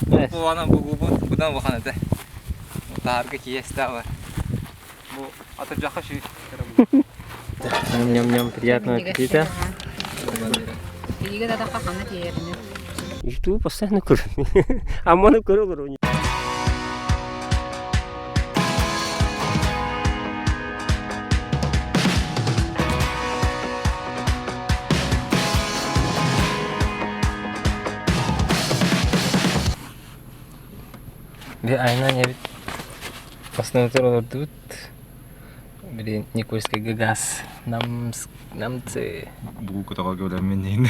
Бу бугубут будан улахан этэ. Таһарга киэстээх бар. Бу атырдьахха сүүс. Ням-ням, приятного аппетита. Иигэ дадахха ханна тиийэрини. Ютуб постоянно көрөм. Амманы көрө олорон. Би айынан эбит основной олордубут. Били Никольскайга газ нам намцы. Бу көтөҕө көөлөммүн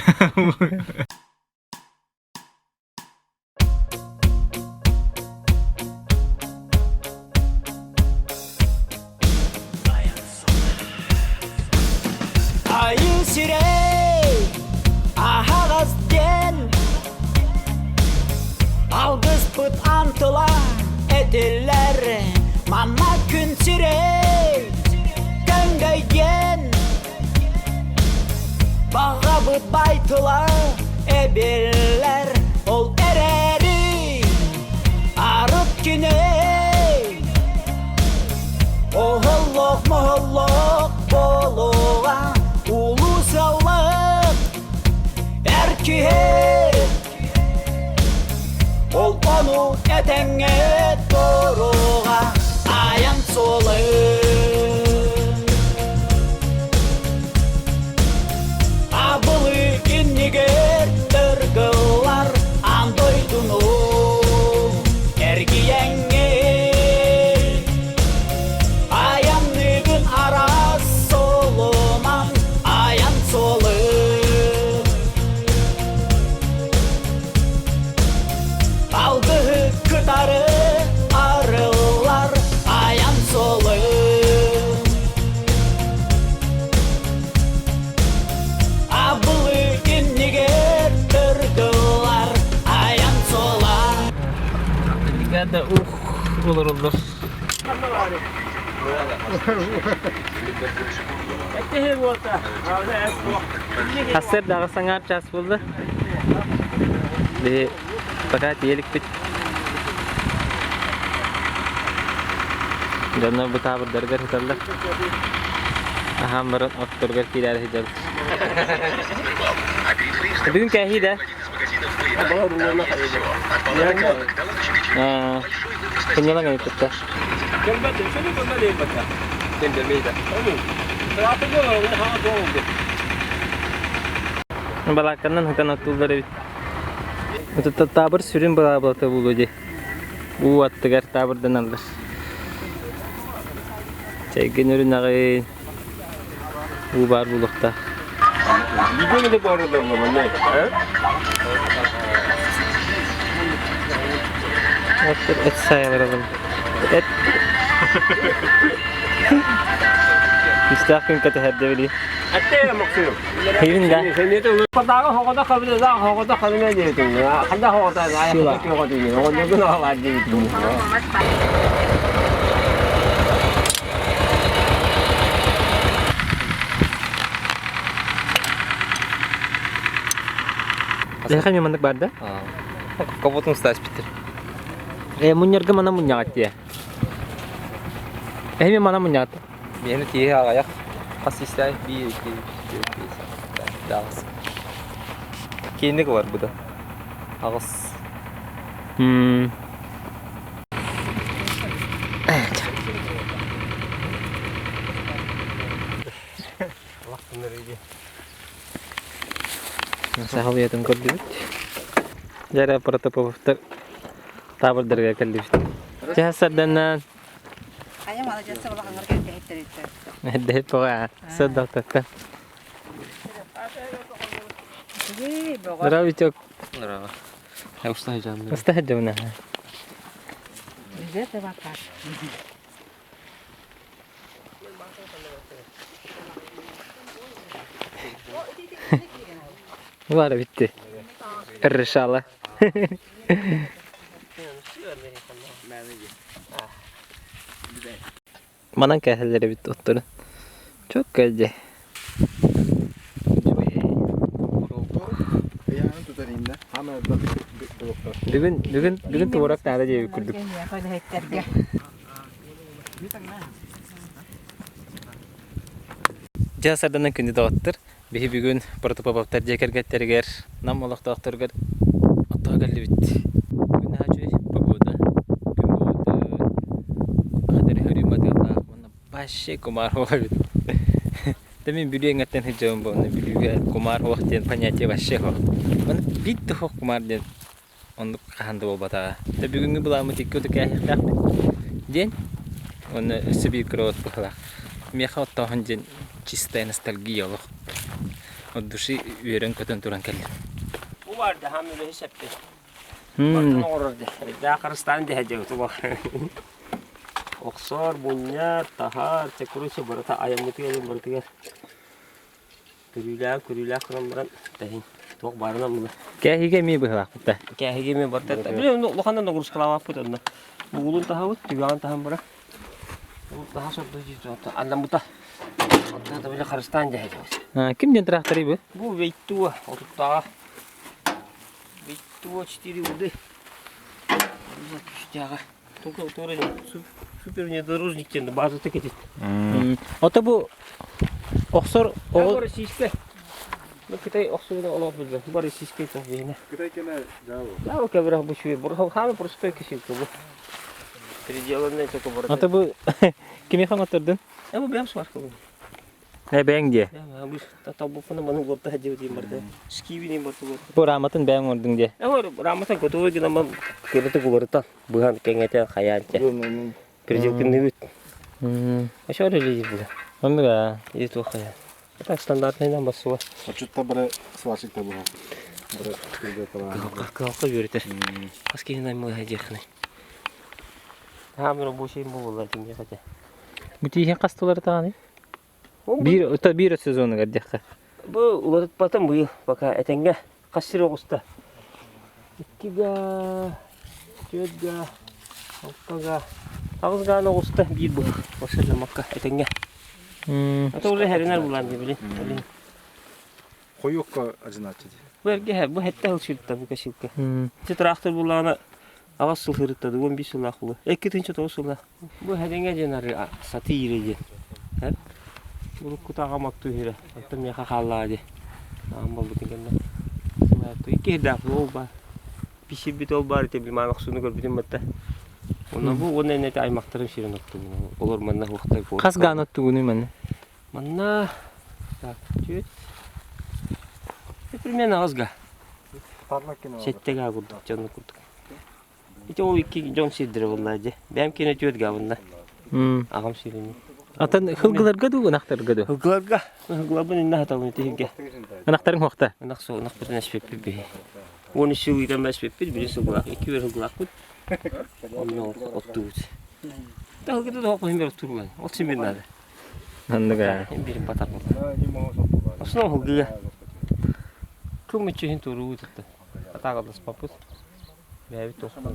Айыы сирэй аһаҕас диэн Алгыспыт антыла этиллэр Манна күн сирэй көҥдөй диэн Баҕабыт байтыла эбиллэр Ол эрээри арыт кини Оһоллоох моһоллоох буолуоҕа Улуу сыаллаах эр киһи Ол ону этэҥҥэ туруоҕа Айан суолун Абылы иннигэр тыргыллар аан дойдуну эргийэҥҥин Айанныгын араас суолунан айан суолун Алгыһы кытары арыллар айан суолун Абылы иннигэр тыргыллар айан суола Бригада ух олороллор. Сарсыардаҕы саҥаар чаас буолла. Биһи пока тиийэ иликпит. Дьоннор бу таабырдарыгар сыталлар. Аһаан баран отторугар киирээри сылдьабыт. Бүгүн кээһии да? Сынньалаҥ эбиппит Балаакканан сытан оттууллар эбит. Таабыр сүрүн быраабылата буолуо дии. Уу аттыгар таабырданаллар. Чэйгин өрүнэҕин. Уу баар буолуохтаах. Эт сайаларалым. Эт. Үстээх күн кэтэһэрдэ били. Хейвин да. Леха мен маннык бар да? Кого-то устаас биттер. Э, мунньарга мана мунньаҕат дии. Эми мана мунньаҕат. Миэхэ тииһи аҕайах хас истээх биир, икки, үс, түөрт, биэс, алта, аҕыс. Киинник ыларбыта. Аҕыс. Саха уйатын көрдүбүт. Дьэ Протопоповтар таабырдарыгар кэллибит. Чэ сарданан. Хайа маладьыастар улаханнар кэлтэһиттэриттэр. Эрдэһит тоҕо сырдалтаттан. Здорово, Витек. Здорово. Я устал жамна. Устал жамна. Бара битти. Решала. Манан кээһэллэр эбит отторун. Чокка дьэ. Ыйаан тутар иннэ. Хаама элбэх блоктар. Бүгүн бүгүн бүгүн творог наада диэбит курдук. Үлэһиттэргэ. Дьэ сарданан күндү доҕоттор, биһи бүгүн Протопоповтар дьиэ кэргэттэригэр, Нам олохтоохторугар оттоһо кэллибит. Бүгүн наһаа үчүгэй погода. Күн буолбута хатыры хөрүү матыалаах уонна вообще кумаар суох эбит. Да мин Бүлүү эҥэртэн сылдьабын буолна Бүлүүгэ кумаар суох диэн понятие вообще суох. Маны биир да суох кумаар диэн оннук хаһан да буолбатаҕа. Да бүгүҥҥү былааммыт икки оту кээһиэхтээхпит диэн уонна өссө биир кыра от быһыылаах. Миэхэ оттооһун диэн чистая ностальгия олох. От души үөрэн-көтөн туран кэллим. Бу бар даһам үлэһи сеппит. Бартын оҥорор дэ. Харыстаан дэһэ дьэ туба. Охсор, мунньар, таһар, чэ короче барыта айаммытыгар барытыгар Көрүүлээх, көрүүлээх гынан баран тэһин туох баарынан муна. Кээһигэ эмиэ быһылаахпыт да. Кээһигэ эмиэ барда. Били улахан нагрузкалаабаппыт онно. Бугулун таһабыт, түгэҕин таһан бара. Таһа сордо аннаммыта. Онтон да били харыстаан дьэһэдьэбит. Ким диэн тыраахтарый бу? Бу Вейтуа, отуттааҕа. Вейтуа 4 уды. Күстээҕэ. Супер внедорожник диэн базата кетет. Ото бу охсор Бу российская. Ну Китай охсугун олох билбэт. Бу российская тох биһине. Кытай кене жаабы. Жаабы кэбирэх бу шуе. Бу хами простой кишилка бу. Переделанный только бу. Ото бу кимиэхэ оҥоттордун? Э бу бэйэм сварка бу. Э бэйэҥ диэ. Бу раматын бэйэҥ оҥордуҥ диэ. Раматын готовый гынан кырытык уларытан быһан кэҥэтэн хайаан те. Переделкинныыбыт. Ошо релиз була. Оннуга. И туох хайаан. Так стандартный бассула. Отчутта бары сварщикта була. Кыһалка үөрэтэр. Хас киһи наймылаһа диэххиний. Хаамыр рабочий буолла тиҥҥэ хотя. Бу тииһин хас тылары Биир, ото биир сезонугар диэххэ. Бу уларытпатым быйыл пока этэҥҥэ хас сир оҕуста? Иккига, түөртгэ, алтага, аҕыс гааны оҕуста биир быһах. Осырламакка этэҥҥэ. Ото уже хэринэр булан дии билин. Билин. Хойуокка адьынааччы дии. Бу эргэ бу хэтте хыл сырытта бу косилка. Ити трактор буллаҕына аҕыс сыл сырытта 15 сыллаах була. 2 9 сыллаах. Бу хэриҥэ диэн арыы сатыы иирэ диэн. Эр уруккута аҕам оттуу иһэрэ. Оттон миэхэ хааллаҕа дии. Аҕам буолбутун кэннэ. Икки иһирдээх ол баар. Писирбит ол баар ити билмаан охсууну көрбүтүм батта. Онно бу уонна иннэтэ аймахтарым сирин оттугун. Олор манна хуохтай Хас гаан оттугунуй манна? Манна так, түөрт. Примерно аҕыс га. Сэттэ га курдук, дьонну курдук. Ити ол икки дьон сирдэрэ буолла дии. Бэйэм киэнэ түөрт гаабынна. Аҕам сирини. Атын хылгыларга дуу, ынахтарга дуу? Хылгыларга. Хылгыларбын инна хатабын ити Ынахтарыҥ хуохта? Ынах суох, ынахпытын эспиппит биһи. 13 сыл ыытан эспиппит, били сылгылаах, икки бер сылгылаахпыт. Онно оттуубут. Хылгыта да хоһун бер оттуурбан. От симир надо. Оннуга. Бирин батар буолла. Основном хылгыга. Кым мүччүһүн туруубут Атааҕаласпаппыт. Бэйэбит туохпут.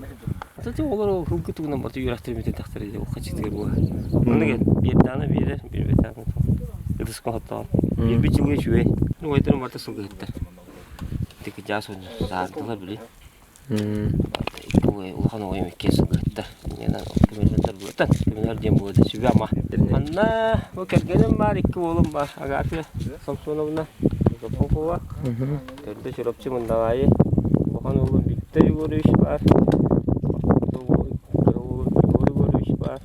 Ата олор ол хылгы тугунан баты үөрэхтэрбитин тахтар ол хачытыгар була. Оннук биэрдэҕинэ биэрэр, биэрбэтэҕинэ ытыска хоттоҕон. Биэрбит дьылга үчүгэй. Ну ойдорун барыта сылгыһыттар. Тики дьаас саардылар били. Улахан оҕойум иккиэн сылгыһыттар. Көмөлөр көмөлөр диэн буолуо сүбэ ама. Манна бу кэргэним баар, икки уолум баар. Агафья Самсоновна Попова. Төрдө Чурапчы Мындаҕаайы. Улахан уолум Виктор Егорович баар. Кыра уолум Егор Егорович баар.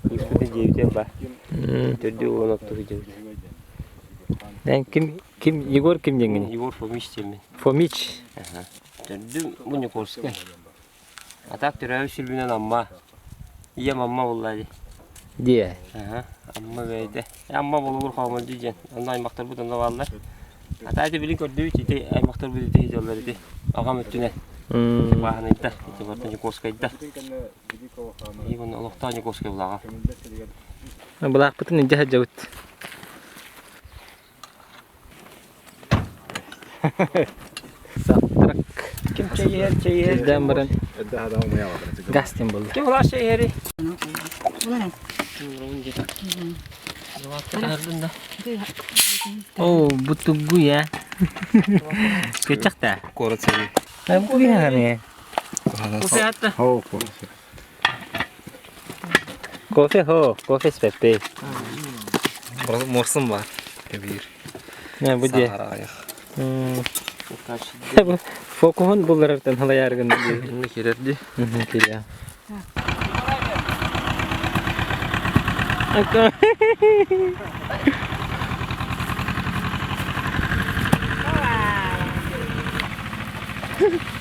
Кыыспытын дьиэбитигэр баар. Төрдү уолун оттуу сылдьабыт. Эн ким ким Егор ким диэҥҥиний? Егор Фомич диэммин. Фомич. Төрдүм бу Никольскай. А так төрөөбүт сүлбүнэн Амма. Ийэм Амма буолла дии. Диэ. Аха, Амма бэйэтэ. Амма болугур хоомолдьу диэн. Онно аймахтарбыт онно бааллар. Ата ити билин көрдүбүт ити аймахтарбыт ити дьоллор ити. Аҕам өттүнэн. Бааһынайдар, ити барыта Никольскайдар. Биһиги онно олохтоох Никольскай булаҕа. Былаахпытын илдьэ сылдьабыт. Завтрак. Ким чэй иһэр, чэй иһэр. Эрдээн баран газ диэн буолла. Ким улаас чэй иһэрий? Оо, бу тугуй ээ? Көччөх да? Куорат сэрии. Бу киһи Кофе атта. Хоо кофе. Кофе хо, кофе испэппэй. Морсун бар. Эбир. Не бу дии. Сахара аях. Фокуһун булларартан халайааргын дии. Инне кирер ди. Кирия.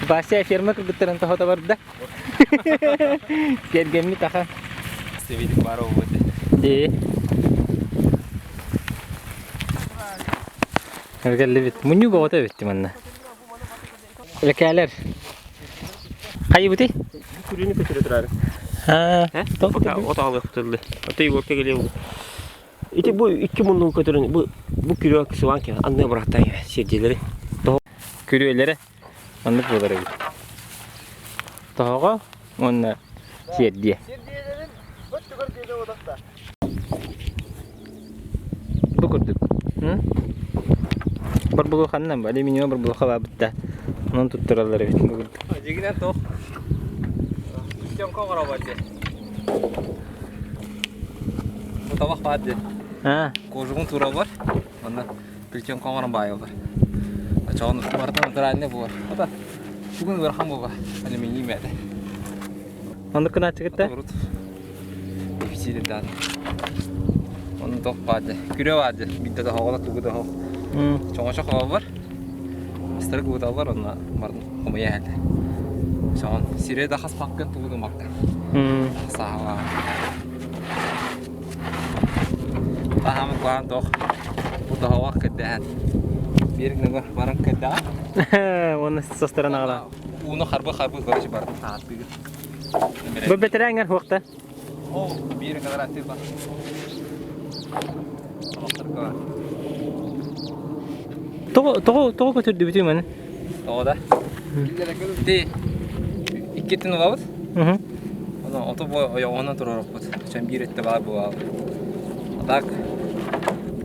Вася ферма кыргыттарын тоһото барда. Сиэргэммит аха. Севидик бар болду. Дии. Эргэллибит. Мунньуу боҕото эбитти манна. Лекээлер. Хайыбытый? Күрүнү көтүрө турар. Аа, Пока от аҕалыахтыллы. Ото Егорка келиэ Ити бу икки муннугу көтөрөн бу бу күрүө сылаан кэ анныга бырахтай сирдиэлэри. Күрүөлэрэ оннук буолар эбит. Тоһоҕо уонна сиэрдиэ. Бу курдук. Барбулуханнан бу алюминиум барбулуха баабытта. Онон туттараллар эбит бу курдук. Дьигинэн туох? Съемка оҥоробот дии. Бу табах баар дии. Аа. Кожугун туураллар. Онно плетенка оҥорон баайаллар. Очоҕун барытын натуральный буолар. Ото бүгүн ыарахан буолла. Алюминий мээтэ. Оннук гынааччыгыт да? Урут дефицит даҕаны. Онно туох баар дии. Күрүө баар дии. Биирдэ да оһоҕо тугу да оһох. Чоҥочох оҕолор ыстары кубуталлар онно барытын хомуйа иһэллэр. Соҕон сире да хаспаккын тугу да гыммаккын. Сааһылаан. Таһаамын куһаҕан туох бу тоһоҕо кэрдэһэн биир гына баран кэрдэҕэ. Уонна состаран аҕала. Ууну харбы-харбы короче барытын таһааттыыр. Бу бэтэрээҥҥэр хуохта. Ол биир квадратный бар. Тоҕо тоҕо тоҕо көтүрдүбүтүй маны? Тоҕо да? Ити иккитин ылабыт. Ону оту бу ойоҕоһунан туруорукпут. Чөн биир өттө баар буолаабыт. А так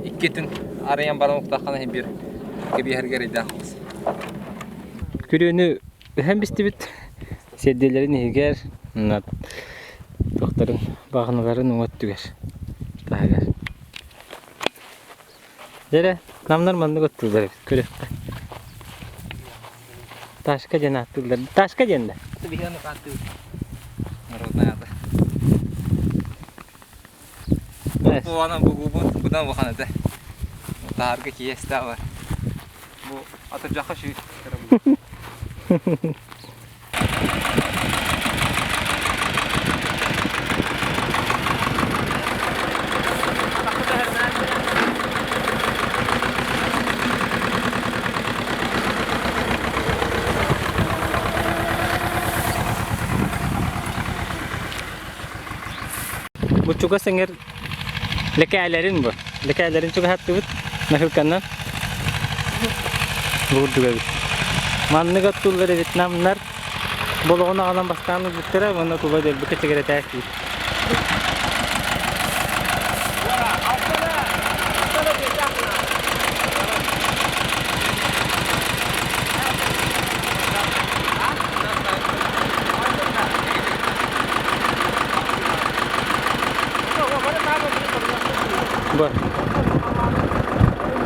иккитин арыйан баран уктаххана биир кэбиһэргэ эрэйдээх оҕус. Күрүөнү ыһан бистибит. Сиэрдиэлэрин иһигэр туохтарын баҕаналарын уҥа өттүгэр таһыгар. Дьэ намнар маннык оттууллар эбит көрүөххэ. Ташка диэн ааттыыллар. Ташка диэн да? Народная ата. Бу бугубут будан улахан этэ. Таһарга киэстээх бар. Бу атырдьахха шүй. Бу чугас эҥэр лэкээлэрин бу. Лэкээлэрин чугаһаттыбыт. Наһылканнан. Бу курдук эбит. Маннык оттууллар эбит намнар. Болоҕун аҕалан бастаан ылбыттара уонна тула дөлбү кэчигирэтээк диир. Бу.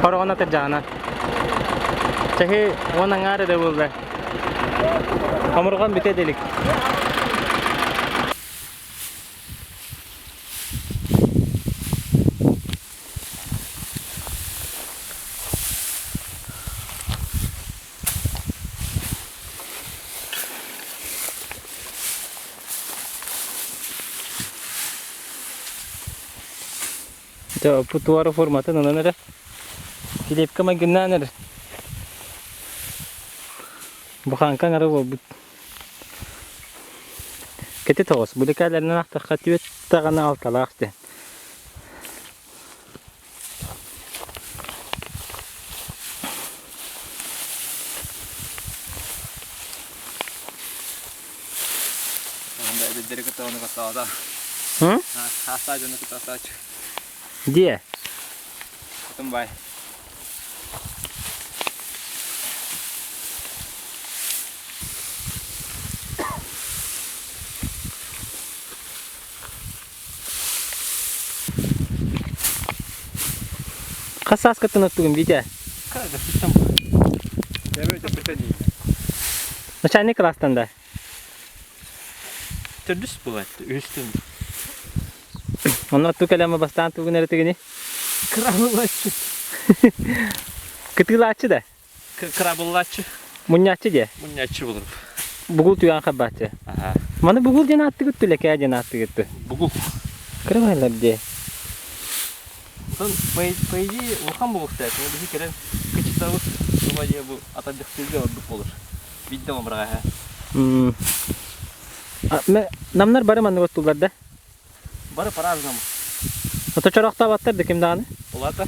Хороҕон атырдьаҕына. Чаһы уон аҥаар эрэ буолла. Омурҕан бүтэ да илик. Дьэ, путуара форматын ылан эрэ. Килиэпкэ майгыннаан эрэ. Буханка аҥара буолбут. Кэтит оҕус. Бу лекалэринэн ахтахха түөрт даҕаны алталаах диэн. Эдэрдэри кытта ону кыттаата. Хаастаа дьону кытта астааччы. Диэ. Отун бай. Хас сааскыттан оттугун, Витя? Начальник класстан да? Төрдүс буолаат, үһүстэн. Онно оттуу кэлэмэ бастаан тугун эрэтигини? Кырабыллааччы. Кытыылааччы да? Кырабыллааччы. Мунньааччы дии? Мунньааччы болор. Бугул түйэн харбааччы. Аха. Маны бугул диэн ааттыгыт түлэкээ диэн ааттыгыт Бугул. Кырабайлар дии. Онтон по по идее улахан буолуохтаах. Ол биһи кэлэн кычытабыт тума диye бу атардьахтыырга ордук болор. Бидде омраҕа. Намнар бары маннык оттуллар да? Бары по-разному. Ото чороохтообаттар да ким даҕаны? Улаата.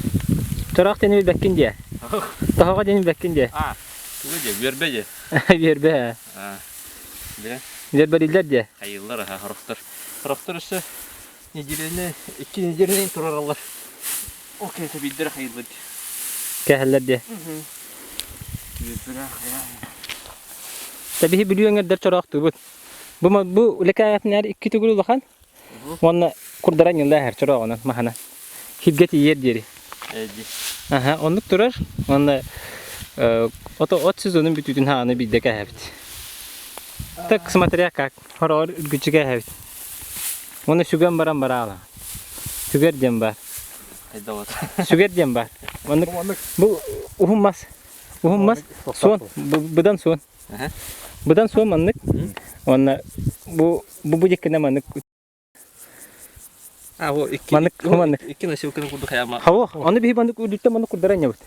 Чороох диэни билбэккин диэ. Тоһоҕо диэни билбэккин диэ. А, тугу диэ, үөрбэ диэ. Үөрбэ. А, билэн. Үөрбэлииллэр диэ. Хайыыллар аха, хорохтор. Хорохтор өссө неделяны, икки неделяны турараллар. Ол кэһэтэ биирдэрэ хайыыллар диэ. Кэһэллэр диэ. Үөрбэлээх хайаа. Тэбиһи Бүлүү эҥэрдэр чороохтуубут. Бу бу үлэкээтинээр икки төгүл улахан уонна курдара ньылла иһэр чорооҕунан маһынан хиргэ тиийэр диэри. Аха, оннук турар. Уонна ото от сезонун бүтүүтүн хааны биирдэ кээһэбит. Так смотря как, хороҕор үргүччү кээһэбит. Уонна сүгэн баран бараала. Сүгэр диэн бар. Сүгэр диэн бар. Оннук бу уһун мас. Уһун мас суон, быдан суон. Быдан суон маннык. Уонна бу бу бу диккинэ маннык А, бу икки маннык маннык. Икки носилканы курдук хайама. Хаво, аны биһи маннык үрдүттэн маннык курдара ньабыт.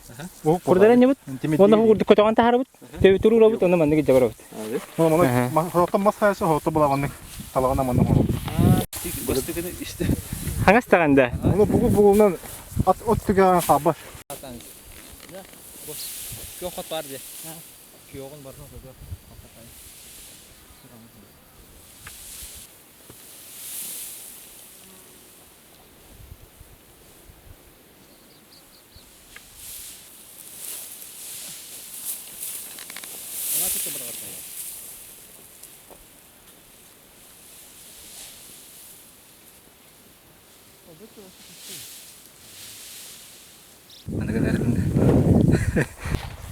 Курдара ньабыт. Уонна бу курдук көтөҕөн таһарабыт. Төбүтүр урабыт, онно маннык илдьэ барабыт. Хоттон мас хайасы хото була маннык талаҕына маннык оҥоробут. Бастыкыны истэ. Хаҥас таҕан да. Ону бугул бугулунан от от түгэҕин хаалбат. Күөх хот бар дии. Күөҕүн барытын көрүөх.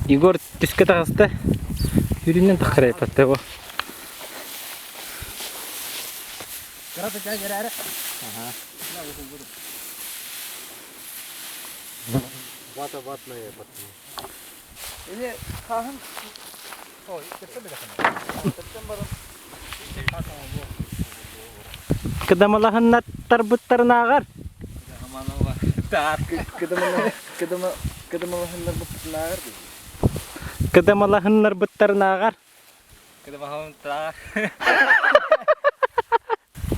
Егор түскэ таҕыста. Үрүнэн таххарайпатта бу. Вата ватная пацаны. Или хаһын Ой, Кыдамалаһыннаттарбыттарынааҕар Кыдамалаһыннарбыттарынааҕар Кыдамалаһыннарбыттарынааҕар Кыдамалаһыннарбыттарынааҕар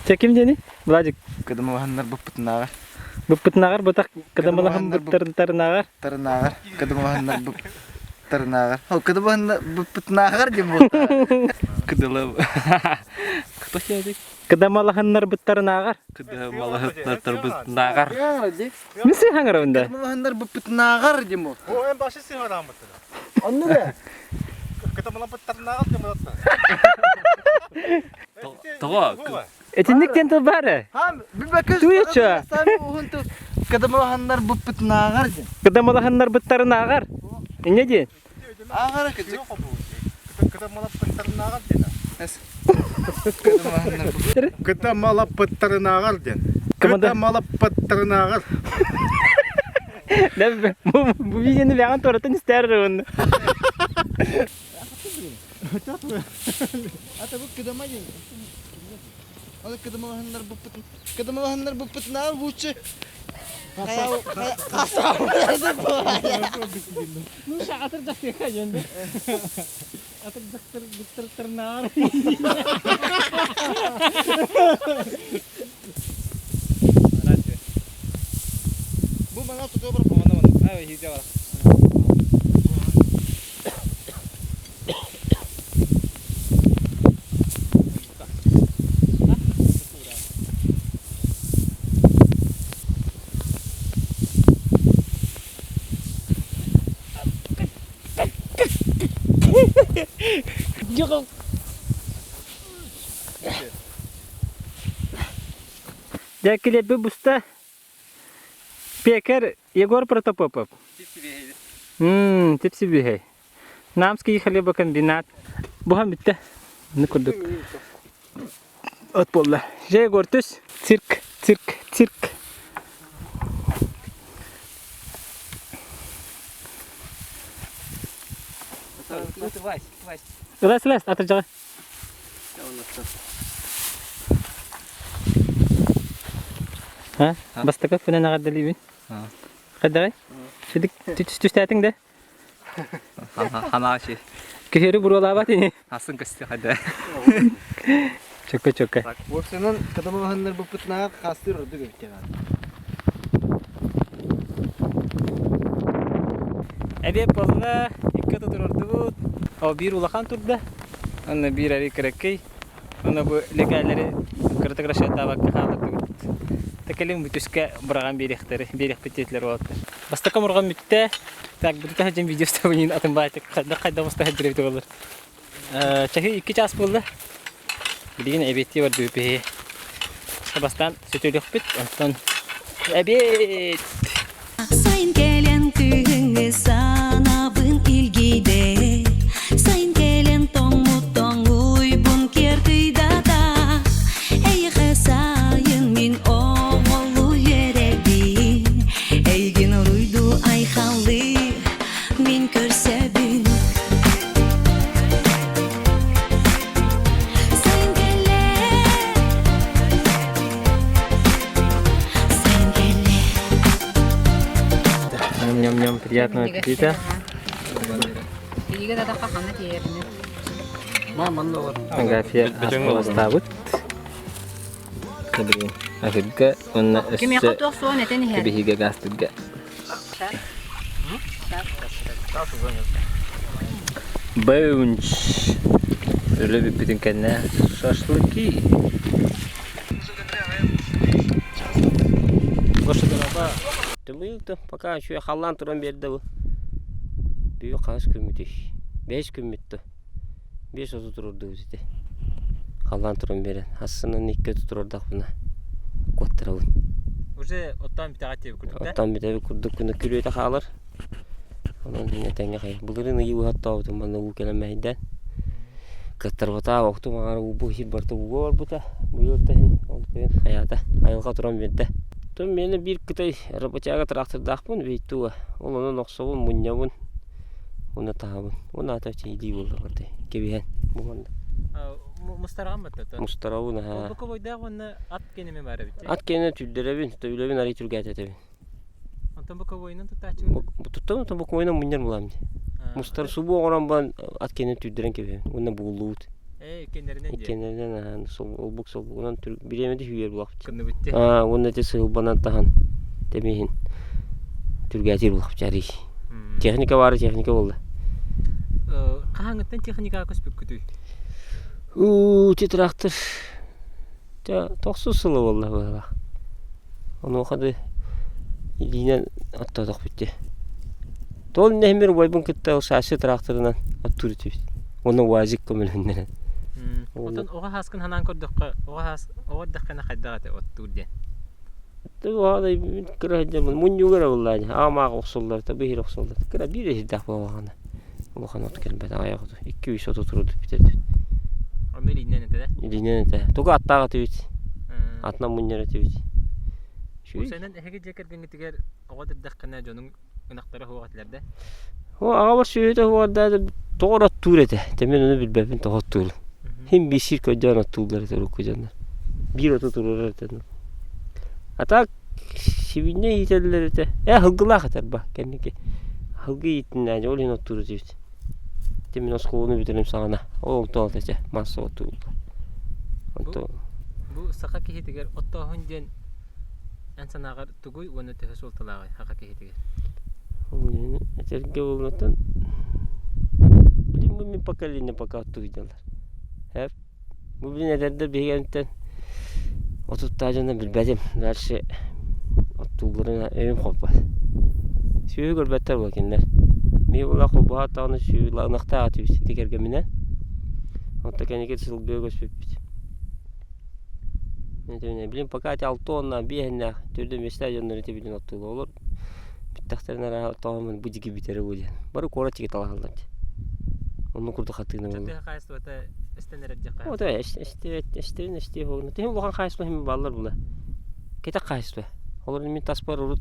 Чэ ким диэний? Владик. Кыдамалаһыннарбыппытынааҕар. Быппытынааҕар бытах кыдамалаһыннарбыттарынааҕар. Тарынааҕар. Кыдамалаһыннарбыттарынааҕар. Ол кыдамалаһыннарбыппытынааҕар диэн буолта. Кыдала... Кто сядет? Кыдамалаһыннарбыттарынааҕар. Кыдамалаһыннарбытынааҕар. Мин сыһаҥарабын да. Кыдамалаһыннарбыппытынааҕар диэн буолта. О, эн башы сыһарамыттар. Онну да. Кыдамалаһыннарбыттарынааҕар диэн буолта. Тоҕо? Итинник диэн тыл баар ээ. Хам, билбэккэ Туйача. уһун тыл. Кыдамалаһыннарбыппытынааҕар диэн. Кыдамалаһыннарбыттарынааҕар. Инньэ диэн. Ааҕара кыдьык. Кыдамалаппыттарынааҕар диэн. Кыдамалаһыннарбыт. Кыдамалаппыттарынааҕар диэн. Кыдамалаппыттарынааҕар. Бу видеоны бэҕэн туоратын истээр уонна. Ата бу кыдама диэн. Ол кыдамалаһыннарбыппытын кыдамалаһыннарбыппытынааҕар лучше Ну, атыр дактыка диэн Атыр дактыр буттыртырнаар. Бу мана тутуо бар. Мана мана. Ай, хиде бар. Дьэ килиэппит буста. Пекарь Егор Протопопов. Мм, тип-сибиһэй. Намский хлебокомбинат. Буһан бүттэ. Аны курдук. От буолла. Дьэ, Егор, түс. Цирк, цирк, цирк. Ылас, ылас, атырдьаҕа. А, бастакы күнэн эҕэрдэлиибин. Хайдаҕый? Сидик түстээтиҥ да? Ханаачы. Күһүөрү буруолаабат ини. Асын көстү хайда. Чөккө чөккө. Уопсайынан кадамалаһаннар буппутунааҕар хаастыыр ордук эбит Эбиэт буолла, икки оту туруордубут. Ол биир улахан турда. Онно биир арый кыракый. Онно бу лекээлэри кыратык расчеттаабакка хааллардыбыт. Кэлин бүтүскэ быраҕан биэриэхтэри, биэриэхпит диэтилэр уолаттар. Бастакы омурҕан бүттэ. Так, бу таһырдьан видео устабын атын баайтык хайдах хайдах уста сылдьар эбит буоллар. Чаһы икки чаас буолла. Билигин эбиэттии бардыбыт биһиги. Бастаан сөтүөлүөхпүт, онтон эбиэт! Сайын кэлэн күһүҥҥү санаабын илгийдэ Сайын кэлэн тоҥмут тоҥуйбун киэр кыйдата Эйиэхэ сайын мин оҕолуу үөрэбин Эйигин уруйдуу айхаллыы мин көрсөбүн Сайын кэллэ Сайын кэллэ Ням-ням-ням, приятного аппетита. Илиигэ да ханна тиийэринэн. Агафья астаабыт. Аһырга уонна Кимиэхэ өссө туох суон этэн иһэр. кэбиһиигэ гаастырга. Бэунч. Үлэ бүппүтүн кэннэ шашлыки. Тымыйылты пока үчүгэй халлаан туран биэрдэ бу. Бүгүн хаһыс күммүтүй? Бэһис күммүт да. 5.30 турурдубут ити. Халлаан туран биэрэн. Ассынан икки өтө турардахпына куоттарабын. Уже оттоон бүтэҕэ диэбит курдук да? Оттоон бүтэбит курдук күнү күрүөтэ хаалар. Онон этэҥҥэ хайа. Былырыын ыйы быһа оттообутум манна уу кэлэн мэһэйдээн. Кыаттарбатаа октум аҥаара уу бу сир барыта ууга барбыта. Быйыл да иһин ол күн хайаата. Айылҕа туран биэрдэ. Оттон миэнэ биир кытай рабочага тыраахтырдаахпын Вейтуга. Ол онон охсобун, мунньабын. Уонна таһабын. Уонна аата чэйдии буолла барыта. Кэбиһэн. Бу манна. Мустараҕын баттата. Мустарабын аһаа. Холбоко бойдаах уонна ат киэнэ баар эбит. Ат киэнэ түрдэрэбин, үлэбин арый түргээтэтэбин. Онтон боковойунан туттааччыбын? Туттам, онтон боковойунан мунньар булаам дии. Мустар субу оҥорон баран ат киэнэ түрдэрэн кэбиһэбин. Уонна бугуллубут. Ээ, иккиэннэринэн дии. Иккиэннэринэн аһаан олбук солбугунан бириэмэти хүүйэр булахпыт. Кынныбыт дии. Аа, уонна ити сыһылбанан таһан тэмиһин түргээтиир булахпыт арый. Техника баара техника буолла. Хаһааҥҥыттан техникаҕа көспүккүтүй? Уу, ити трактор тохсус сыла буолла быһыылаах. Онуоха да илиинэн оттоотохпут дии. Тоҕо иннэ убайбын кытта саасы тракторынан оттуур этибит. Уонна УАЗик көмөлөһүннэрэн. Оттон оҕо сааскын санаан көрдөххө, оҕо саас оҕо эрдэххинэ хайдах этэ оттуур диэн? Кыра сылдьаммын мунньууга эрэ буоллаа дии. Аҕам аах охсуллар, биһири охсуллар. Кыра биир эһирдээх буоллаҕына улахан от кэлбэт аҕыйах оту. Икки үс оту турудут бүтэрдибит. Онно илиинэн этэ да? Илиинэн этэ. Тугу аттаах этибит. Атынан мунньар этибит. Уопсайынан эһиги дьиэ кэргэҥҥитигэр оҕо эрдэххинэ дьонуҥ ынахтара суох этилэр да? О, аҕабар сүөһүтэ суоҕар тоҕо эрэ оттуур этэ. Тэмин ону билбэппин тоҕо оттуурун. Хин биир сир көрдөөн оттууллар этэ урукку дьоннор. Биир оту туруорар этэ. А так сибинньэ иитэллэр этэ. Ээ һылгылаах этэр ба кэнники. Һылгы иитиннээдьи ол иһин оттуур этибит. Ити мин оскуоланы бүтэрим саҕана ол онтон этэ масса оттууллар. Онтон Бу саха киһитигэр оттооһун диэн эн санааҕар тугуй уонна төһө суолталааҕый саха киһитигэр? Этэргэ буолуотан билин мин поколение пока оттуйдалар. Эп бу билин эдэрдэр биһигэнтэн отуттаа дьоно билбэтим. Дальше оттуулларын өйүм хоппот. Сүөһү көрбөттөр буо кинилэр. Мин була холбоһо аттаҕына сүөһү ынахтаах этибит ити кэргэмминэн. Онто кэнники сылгыга көспүппүт. Билин пока ити алта уонна биэһиннээх төрдө миэстэ дьоннор ити билин оттуулар. Олор бүттэхтэринэ арааһа оттооһун бу дьиги бүтэрэ бу диэн. Бары куорат дьиги талаһаллар дии. Оннук курдук хатыына буолла. Тыа хаһаайыстыбата эстэн эрэр диэххэ. Ото эстэрин эстиэ буолна. Тиһин улахан хаһаайыстыба иһин бааллар була. Кэтэх хаһаайыстыба. Олор мин таспар урут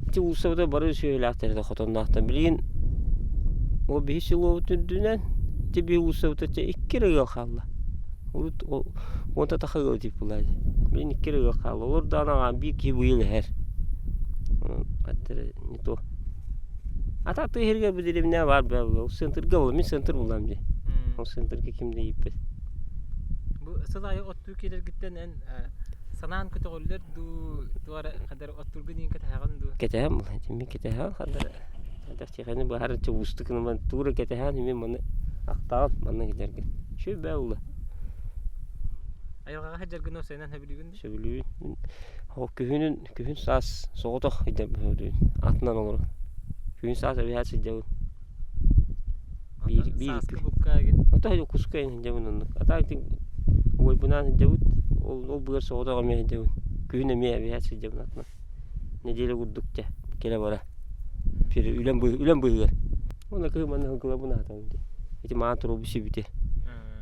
ити уулуссабыта бары сүөһүлээхтэр этэ хотонноохтор. Билигин ол биһи селобут үрдүнэн ити биһи уулуссабыта икки эрэ ыал хаалла. Урут уонта таха ыал дип буолаа дии. Билигин икки эрэ ыал хаалла. Олор даҕаны аҕаан биир киһи быйыл иһэр. Онон не то. А так тыа иһэргэ бу дэриэбинэҕэ баар буолла. Ол центрга буолла. Мин центр буллам дии. Ол центрга ким да ииппэт. Бу сыл аайы оттуу киирэргиттэн эн санаан көтөҕүллэр дуу, туора хадары оттуургун иин кэтэһэҕин дуу? Кэтэһэн була. Мин кэтэһэҕин хадары. Хайдах тиэхэни быһаарар уустук гынан туура кэтэһээн мин маны ахтаҕын манна кэлэргин. Үчүгэй бээ буолла. Айылҕаҕа сылдьаргын уопсайынан сөбүлүүгүн дуу? Сөбүлүүбүн. Ол күһүнүн күһүн саас соҕотох сылдьарбын атынан олорон. Күһүн саас эбиһээт сылдьабын. Биир Онтон биир сааскы букка игин Ото куска сылдьабын оннук. А так уойбунаан сылдьабыт. Ол ол быар соҕотох эмиэ сылдьабын. Күһүн эмиэ эбиһээт сылдьабын атынан. Неделя курдук дьэ кэлэ бара. Үлэм үлэм быыһыгар. Уонна кыһын манна сылгыларбын аһатабын дии. Ити маан туруорбут сибити.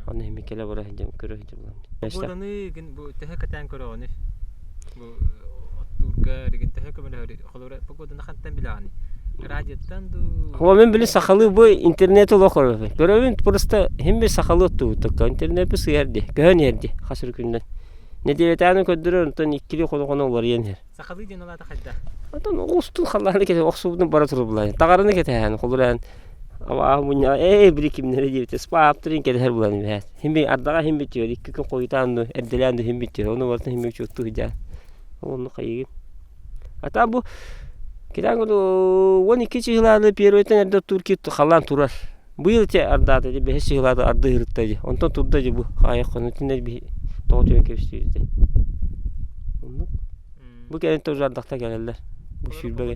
Онно иһин кэлэ бара сылдьан көрө сылдьабын. Погоданы гин бу төһө кэтээн көрөҕүнүй? Бу оттуурга ригин төһө көмөлөһөр? Холобура погоданы хантан билэҕиний? Радиоттан дуу? О, мен били сахалыы бу интернет олох көрөбүн. Көрөбүн просто хим бир сахалыы оттуубут такка интернет сыйар ди, көһөн иһэр ди хас күннэн. Нэдиэлэтээни көрдөрөр, онтон иккили хоно-хоно уларыйан иһэр. Сахалыы диэн улаата хайдах? Онтон оҕустун халлааны кэтэ охсубутун бара турбулаан. Таҕараны кэтэһээн, холураан абааһы мунньаҕа ээ били кимнэрэ диэбитэ спааптырын кэтэһэр булан иһээт. Хим ардаҕа хим бүтүөр, икки күн хойутаан ду, эрдэлээн ду хим бүтүөр, ону барытын хим бүтүөр сылдьаан. Онну хайыгын. Ата бу китээн 12 чыһылааны первойтан эрдэ оттуур кит халлаан турар. Быйыл ити ардаата ди бэһис чыһылаата арды ыһырытта ди. Онтон турда ди бу хаайах хонутуннар биһи тоҕо түһэн кэбистибит ди. Оннук. Бу кэлин тоже ардахта кэлэллэр. Бу сүүрбэгэ.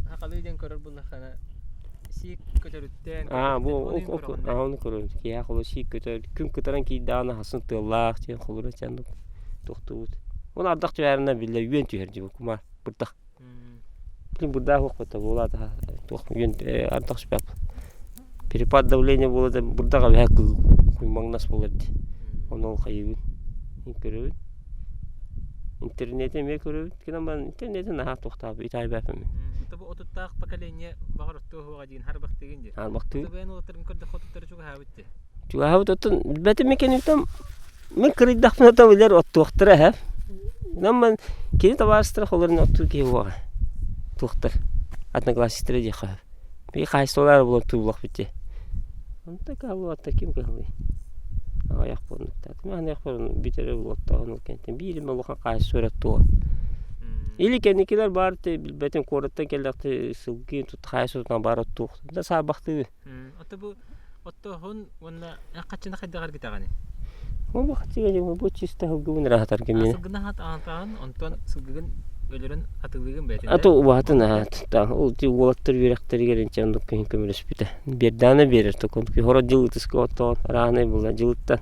Хахалыы диэн көрөр буллаххына сиик көтөрүттэн Аа бу аа ону көрөбүн. Киһи холу сиик көтөр күн кытаран киирдэҕинэ хасын тыаллаах диэн холура чаннык тохтубут. Оны ардах түһэринэн биллэр үөн түһэр дии кумаар бырдах. Блин, бырдаах уохпата буолаата туох үөн ардах түспэт. Перепад давления буола да бырдах эбэһэ куймаҥнас буолар дии. Ону ол хайыыбын көрөбүн. Интернети эмиэ көрөбүт гынан баран интернети наһаа туохтаабыт итаайбаппын мин. Бу отуттаах поколение баҕар оттуо суоҕа диин харбахтыгын дии. Харбахтыгын. Бэйэн уолаттарын көрдөххө отуттары чугаһаабыт дии. Чугаһаабыт оттон билбэтим мекенитам Мин кырыйдахпына да билэр оттуохтара эһэ. Онон кини табаарыстара холорун оттуур киһи буолар. Туохтар одноклассниктара диэххэ сөп. Биһиги хаһаайыстыбалаах буолан оттуур дии. Онто кыһаллыбаттар ким кыһаллыай. Аҕыйах буолнуктаатым. Аҕыйах буолан бүтэрэ оттооһун ол кэнниттэн биир эмэ улахан хаһаайыстыба эрэ оттуоҕа. Или кэнникилэр баар билбэтим куораттан кэллэхтэ сылгы тут хаһаайыстыбатынан баар оттуох. Да саарбахтыыбын. Ото бу оттооһун уонна хаччыны хайдах эргитэҕиний? Бу хаччыга бу чисто сылгыбын эрэ аһатарга миэнэ. Сылгыны аһатаҕын, онтон сылгыгын өлөрөн атыылыыгын бэйэтин. Ато убаһатын аһатта. Ол ти уолаттар үөрэхтэригэр инчэ оннук күһүн көмөлөспүтэ. Биэрдэҕинэ биэрэр токон. Хоро дьыл ытыска оттоон арааһынай буолла дьылыттан.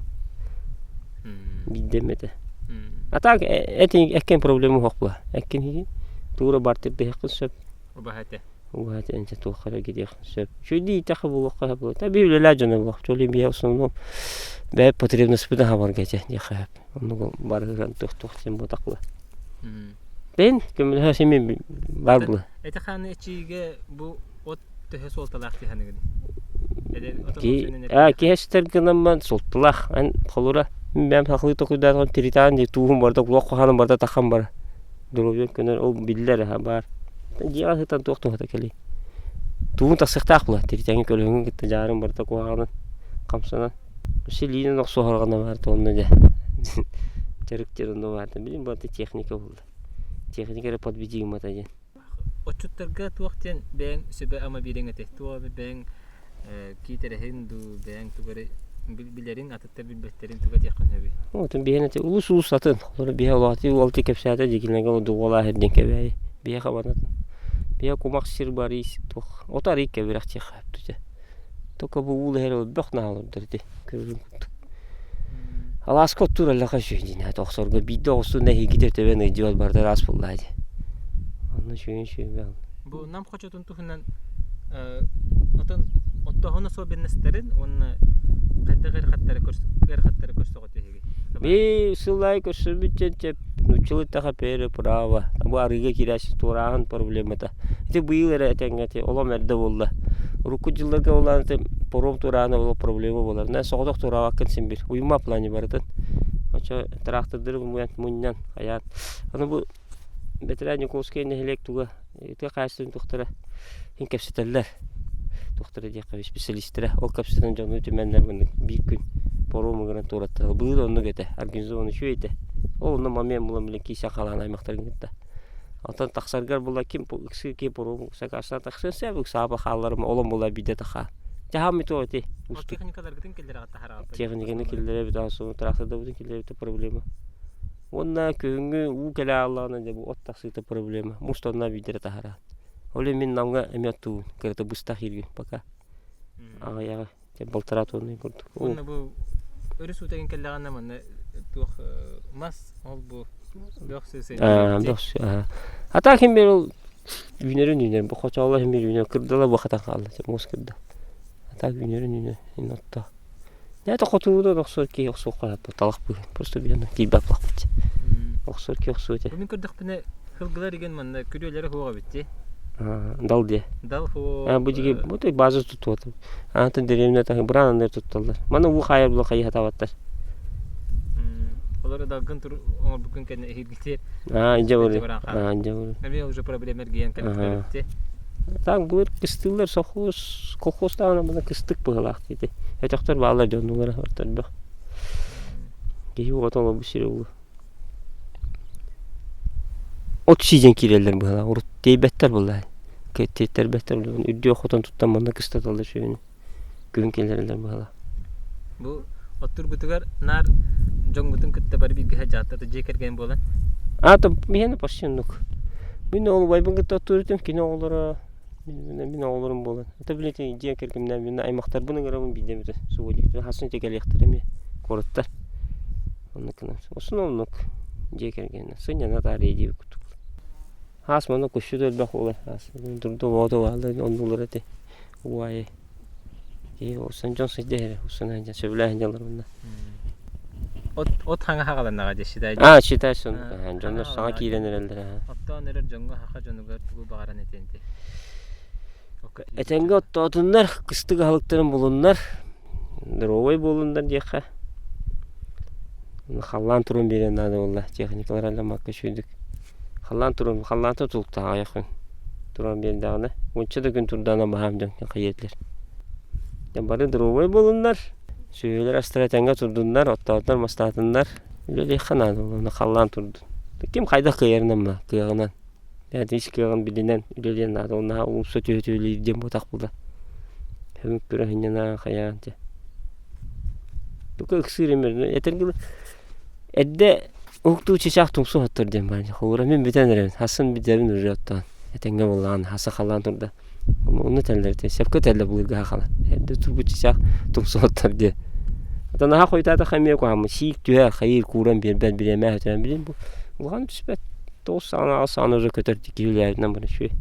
Биирдэ эмэтэ. А так этин эккен проблема суох була. Эккен хигин туура бартырдыһыаххын сөп. Убаһа этэ. Убаһа энчэ туохха эрэ кириэх сөп. Үчүгэйдик иитэххэ буолуохха сөп буолуо. Биир үлэлээх дьоно буолуох. Чуолай биһи основном бэйэ потребностьпытын хабарга этэ диэххэ сөп. Оннук барыһыран туох-туох диэн буотах була. Бэйэн көмөлөһө симин баар була. Эти хааны эчиигэ бу от төһө суолталаах дии саныгын? Аа киһи эстэр гынан суолталаах. Эн холура мин бэйэм сахалыы толкуйдаатаҕым тиритаан дии тууһум барыта кулах куһаҕаным барыта таххан бара. Доруобуйам көнөр ол биллэр аһа баар. Дьиэҕэ сытан туох туһата кэлиэй. Тугун тахсыахтаах буолар тиритэҥи көлөһүҥүн кытта дьаарын барыта куһаҕанын хамсанан. Силиинэн охсуһарҕана баар онно дьэ дьарык диэн онно баар билим барыта техника буолла. Техника эрэ подведи гыммата диэн. Отчуттарга туох диэн бэйэҥ сүбэ-ама биэриэҥ этэй? Туох эмэ бэйэҥ киитэрэһин дуу, бэйэҥ тугу эрэ билэриҥ, атыттар билбэттэрин тугу этиэххин сөбүй? Отун биһэн эти улус улус атын. Олору биһэ улааты уолти кэпсээтэ дьикинэгэ дуҕалаах эрдин кэбээйи. Биһэ хабанатын. Биһэ кумах сир бар ис туох. Ото арый кэбирэх тиэхэ хөптүтэ. Только бу уул эһэр өлбөх наалырдар ити көрөрүн курдук. Алааска оттуур эллэхэ үчүгэй дии охсорго биирдэ оҕустун эһиги төбөн ыйдьыбат барыта ыраас буоллаа дии. Онно үчүгэй үчүгэй Бу Нам хочотун туһунан отон оттооһун особенностарын уонна хайдах ыарахаттары ыарахаттары көрсөҕүт эһиги? Би сыл аайы көрсөбүт диэн нууччалыы таха переправа бу арыыга киирээччи туорааһын проблемата. Ити быйыл эрэ этэҥҥэ ити олом эрдэ буолла. Урукку дьылларга улаан ити паром туораана ол проблема буолар. На соҕотох туораабаккын син бир. Уйума плане барытын. Очо трактордары мунньан хайаан. Аны бу бэтэрээ Николскай нэһилиэк туга тыа хаһаайыстыбатын туохтара иһин кэпсэтэллэр. Туохтара диэххэ специалистэрэ. Ол кэпсэтэн дьону түмэннэр маннык биир күн паром ыҥыран туораттарар. Былыр оннук этэ, организован үчүгэй этэ. Ол онно момент булан билэн киирсэн халаан аймахтарын кытта. Онтон тахсаргар була ким ыксыы ким паром сакаастаан тахсыан сөп, ыксаапа хаалларым олон була биирдэ тахаа. Дьаһам ито эти. Техникаларгытын киллэрэҕит таһараҕыт. Техниканы киллэрэбит, трактордабытын киллэрэбит проблема. Уонна күһүҥҥү уу кэлэ ааллаҕына дьэ бу от тахсыыта проблема. Муус тонна биирдэрэ таһараат. Ол иһин мин Намҥа эмиэ оттуубун. Кырата быстах ииргин пока. Аҕыйаҕы дьэ балтараа тонна курдук. Уонна бу өрүс уута кэллэҕинэ манна туох мас ол бу бөх сыыс бөх А так ким бир ол үүнэрин үүнэр. Бу хочооло иһин бир үүнэр. Кырдала бу хатан хаалла. Муус кырда. А так үүнэрин үүнэр. Ин отто. Это хотугуда охсор киһи охсуохха талах быһын. Просто биһэн киирбэт лахпыт. Охсор киһи охсуо этэ. Мин көрдөхпүнэ сылгылар igen манна күрүөлэрэ суох эбит дии. Дал диэ. Дал суох. Бу диги бу той база туттуотум. Аантан дэриэбинэ таһы быраан анныгар тутталлар. Маны уу хаайар була хайыһатаабаттар. Олор далгын тур оҥорбуккун кэннэ эһиилгити. Аа, инже болу. Аа, инже болу. Эмиэ уже проблема эргийэн кэлбит Так былыр кыстыыллар совхоз, колхоз даҕаны маны кыстык быһыылаах диэти. Өтөхтөр бааллар дьоннулара ортолбох. Киһи оҕото олорбут сирэ улуу. От сиидьэн киирэллэр быһыылаах. Урут тиэйбэттэр буоллаа. Тиэйтэрбэттэр үрдүө хотон туттан манна кыстаталлар сүөһүнү. Күһүн киллэрэллэр быһыылаах. Бу оттуургутугар наар дьоҥҥутун кытта бары бииргэ сылдьааттар дьиэ кэргэн буолан? Аата миэнэ почти оннук. Мин ол убайбын кытта оттуур этим, кини оҕолоро мин оҕолорум буолан. Это билетин дьиэ кэргэмнээн мин аймахтарбын ыҥырабын биирдэ эмитэ субботниктар хасын ити кэлиэхтэрэ эмиэ куораттар. Оннук гынан. Основном оннук дьиэ кэргэнинэн сынньана таарыйа диэбит курдук. Хаас манна кусчут элбэх буолар. Хаас турду оҕото бааллар оннулар этэ. Уайы Киһи усан дьон сылдьа иһэрэ, усан сылдьан сөбүлээн дьаллар мунна. От от хаҥа хаҕаланнаҕа дьэ считай. Аа, считай сон. Дьоннор саҥа киирэн эрэллэр. Оттоон эрэр дьоҥҥо саха дьонугар тугу баҕаран этиэн этэй? Этэҥҥэ оттоотуннар, кыстык аһылыктарын булуннар, здоровай буолуннар диэххэ. Халлаан туран биэриэн наада буолла. Техникалар аламмакка үчүгэйдик Халлаан туран, халлаантан тутулуктаах аҕыйах күн туран биэрдэҕинэ, уонча да күн турдаҕына баһаам дьон хайыа этилэр. Дьэ бары доруобай буолуннар, сүөһүлэр астара этэҥҥэ турдуннар, оттоотуннар, мастаатыннар, үлэлиэххэ наада уонна халлаан турдун. Ким хайдах кыайарынан мына, кыаҕынан. Бэйэтин ис кыаҕын билинэн үлэлиэн наада, ол наһаа умса түһэ түһэлиир диэн буотах буолла. Көмүк көрө сынньана хайаан дьэ. Тука ыксыыр эмэр, этэргэ эрдэ Уһуктуу чычаах тумсу оттор диэн баар. Холобура мин бүтэн эрэбин. Хасын бүтэбин уже оттоон. Этэҥҥэ буоллаҕына хаса халаан турда. Ону этэллэр этэ. Сөпкө этэллэр былыргы сахалар. Эрдэ турбут чычаах тумсу оттор диэн. Ата наһаа хойутаатахха эмиэ куһаҕаммын. Сиик түһэр, хайыыр, кууран биэрбэт, бириэмэ өтөрөн билин бу улахан түспэт. Тоҕус саҕана, аҕыс саҕана уже көтөр киһи үлэлээбитинэн баран үчүгэй.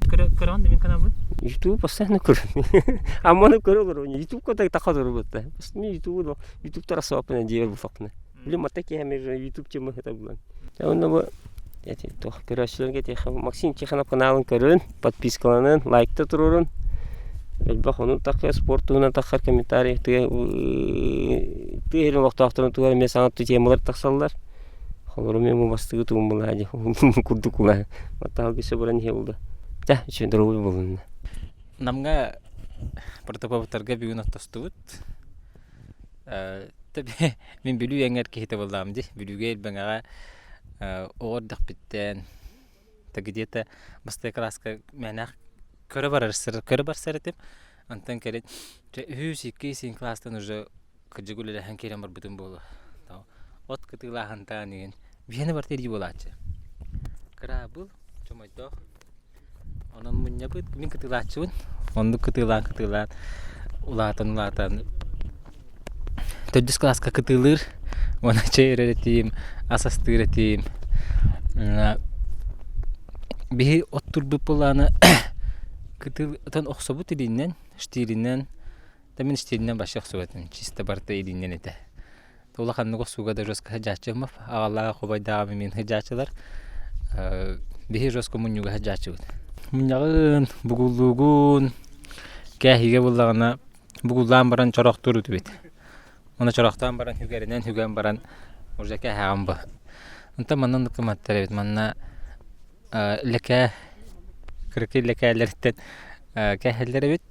Көрөҕүн да мин каналбын? Ютуб постоянно көрөм. Амманы көрө олоробун. Ютубка так таха турбут. Мен ютубу ютубтар асабаппын дьиэбэр булсаппын. Били мата киһи YouTube тема это булан. Онно бу эти туох көрөөччүлэргэ этиэххэ Максим Тихонов каналын көрүн, подпискаланын, лайкта турурун. Элбэх онун таххар спорт туһунан таххар комментарий тыа тыа иһин олохтоохторун туһугар эмиэ саҥа темалар тахсаллар. Холору мен бу бастыгы тугум булаа дии курдук улаа. Маттаалгы сөбүрэн иһэ булда. Та, үчүгэй доруобуй булунна. Намга протопоптарга бүгүн оттостубут. Мин Бүлүү эҥэр киһитэ буоллаҕым дии. Бүлүүгэ Илбэҥэҕэ оҕо эрдэхпиттэн где-то бастакы кылааска мээнэх көрө барар көрө барсар этим. Онтон кэлин үһүс, иккис кылаастан уже кырдьык үлэлэһэн киирэн барбытым буолуо. От кытыылааһынтаан игин биһиэнэ барыта илии буолааччы. Кыраабыл, чомойдоох Онон мунньабыт, мин кытыылааччыбын. Оннук кытыылаан-кытыылаан улаатан-улаатан төрдүс кылааска кытыылыыр. Уонна чэй өрөр этим, ас астыыр этим. Биһи оттурбут буоллаҕына кытыл отон охсобут илиинэн, штиринэн, да мин штиринэн вообще охсубатым, чисто барыта илиинэн этэ. Улаханнык охсууга да жестко сылдьааччыммыт, аҕалаах убайдааҕым имин сылдьааччылар. Биһи жестко мунньууга сылдьааччыбыт. Мунньаҕын, бугуллуугун, кээһиигэ буллаҕына бугуллаан баран чорохтуур үтүбүт. Уонна чорохтоон баран үгэринэн үгэн баран уже кээһэҕин бу. Онтон манна оннук гымматтар эбит. Манна лэкээ кыракый лэкээлэриттэн кээһэллэр эбит.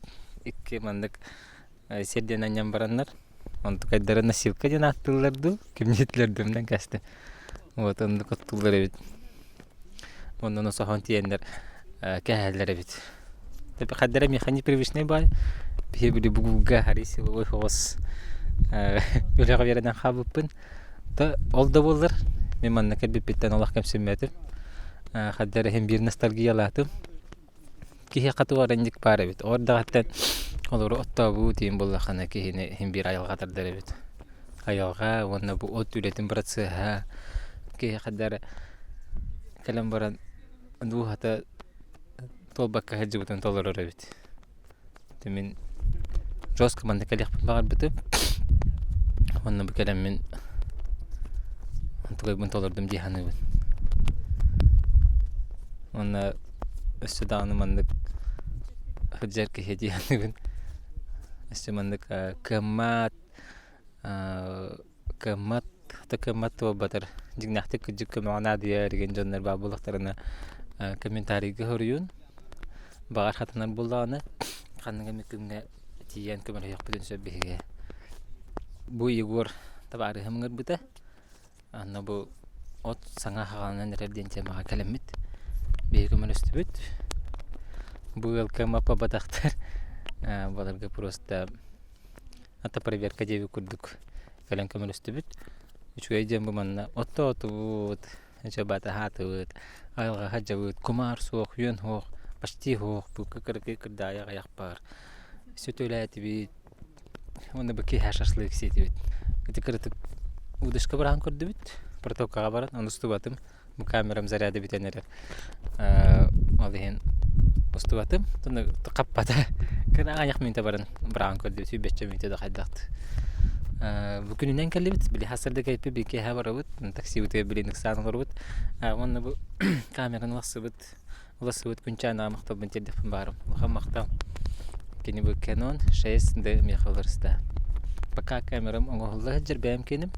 Икки маннык сир диэн анньан бараннар онтукайдара носилка диэн ааттыыллар дуу, кимниэтилэр дуу умнан кээстим. Вот оннук оттууллар эбит. Онно соһон тиийэннэр кээһэллэр эбит. Хайдара миэхэ непривычный баай. Биһи били бугулга хари силовой соҕус үлэҕэ үөрэнэн хаалбыппын. Да ол да буоллар мин манна кэлбиппиттэн олох кэмсиммэтим. Хайдара иһин биир ностальгиялаатым. Киһиэхэ туох эрэ инник баар эбит. Ол эрдэҕиттэн олору оттообуу диэн буоллаххына киһини иһин биир айылҕа тардар эбит. Айылҕа уонна бу от үлэтин процеһа киһиэхэ да кэлэн баран дууһата туолбакка сылдьыбытын толорор эбит. Ити мин жестко манна кэлиэхпин баҕарбытым. Уонна бу кэлэммин онтукайбын толордум дии саныыбын. Уонна өссө даҕаны маннык сылдьар киһи дии саныыбын. Өссө маннык кыаммат кыаммат да кыаммат буолбатар дьиҥнээхтик кырдьык көмөҕө наадыйар игин дьоннор баар буоллахтарына комментарийга суруйун баҕар хатанар буоллаҕына ханнык эмит күҥҥэ тиийэн көмөлөһүөхпүтүн сөп биһиги бу Егор табаарыһым ыҥырбыта Анна бу от саҥа хаҕаланан эрэр диэн темаҕа кэлэммит биһиги көмөлөстүбүт бу ыалга маппабатахтар баларга просто Ата проверка диэбит курдук кэлэн көмөлөстүбүт. Үчүгэй диэн бу манна оттоотубут, дьабатаһаатыбыт, айылҕаҕа сылдьабыт, кумаар суох, үөн суох, почти суох, бу кыракый кырдаайы аҕыйах баар. Сөтүөлээтибит уонна бу киэһэ шашлык сиэтибит. Ити кыратык удочка быраҕан көрдүбүт, протокаҕа баран, ону устубатым. Бу камерам заряда бүтэн эрэр. Ол иһин устубатым. Хаппата. Кыра аҕыйах мүнүүтэ баран быраҕан көрдүбүт. Сүүрбэччэ мүнүүтэ да хайдах. Бу күнүнэн кэллибит. Били хасырда кэлиппит биир киэһэ барабыт. Таксибытыгар билин ыксаан олоробут. Уонна бу камераны уларсыбыт Уласыбыт күнчээн махталбын тиэрдиэхпин баарым. Улахан махтал. Кини бу Canon 6D миэхэ уларыста. Пока камерам оҥоһулла сылдьар бэйэм киним.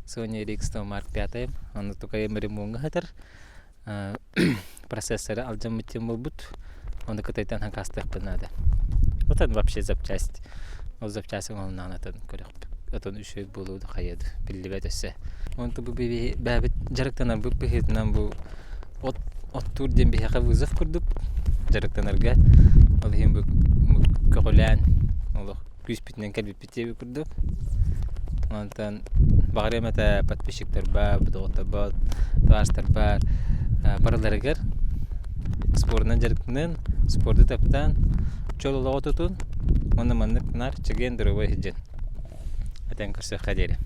Sony RX100 Mark 5 Ону тукайым ремоҥҥа сытар. Процессоры алдьаммыт тем буолбут. Ону Кытайтан хакастыахпын наада. Отон вообще запчасть. Ол запчасть оҥоһуннаҕына атын көрөхпүт. Отон үчүгэй буолуо да хайыа да биллибэт өссө. Онту бу бэйэбит дьарыктанарбыт быһыытынан бу от оттуур диэн биһиэхэ вызов курдук дьарыктанарга ол иһин бу көҕүлээн олох күүспүтүнэн кэлбиппит диэбит курдук онтон баҕарыам этэ подписчиктарбар доҕотторбор табаарыстарбар барыларыгар спордунан дьарыктанын спорду таптаан чөл олоҕу тутун уонна маннык наар чэгиэн доруобай сылдьын этэн көрсүөххэ диэри.